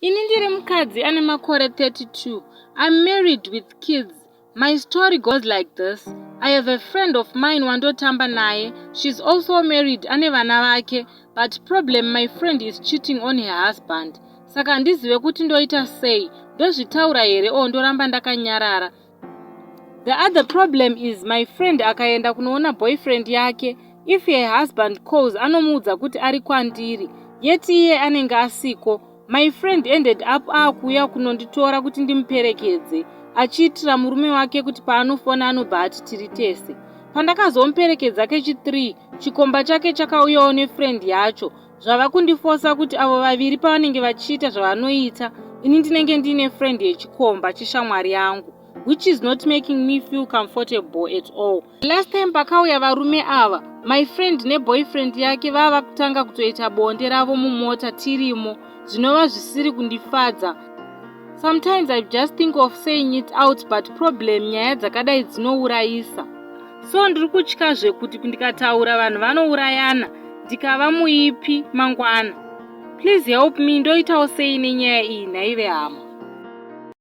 Ini ndiri mukadzi ane makore 32. I'm married with kids. My story goes like this. I have a friend of mine wandotamba naye. She's also married ane vana vake, but problem, my friend is cheating on her husband. Saka handizive kuti ndoita sei. Ndozvitaura here o ndoramba ndakanyarara? The other problem is, my friend akaenda kunoona boyfriend yake, if her husband calls, anomuudza kuti ari kwandiri, yet iye anenge asiko. My friend ended up aakuuya kunonditora kuti ndimuperekedze, achiitira murume wake kuti paanofona anobva ati tiri tese. Pandakazomuperekedza kechi3, chikomba chake chakauyawo nefriend yacho. Zvava kundifosa kuti avo vaviri pavanenge vachiita zvavanoita, ini ndinenge ndiine friend yechikomba chishamwari yangu, which is not making me feel comfortable at all. Last time pakauya varume ava, my friend neboyfriend yake vava kutanga kutoita bonde ravo mumota tirimo, zvinova zvisiri kundifadza. Sometimes I just think of saying it out, but problem, nyaya dzakadai dzinourayisa. So ndiri kutyazve kuti ndikataura vanhu vanourayana, ndikava muipi mangwana. Please help me, ndoitawo sei nenyaya iyi, nhaive hama?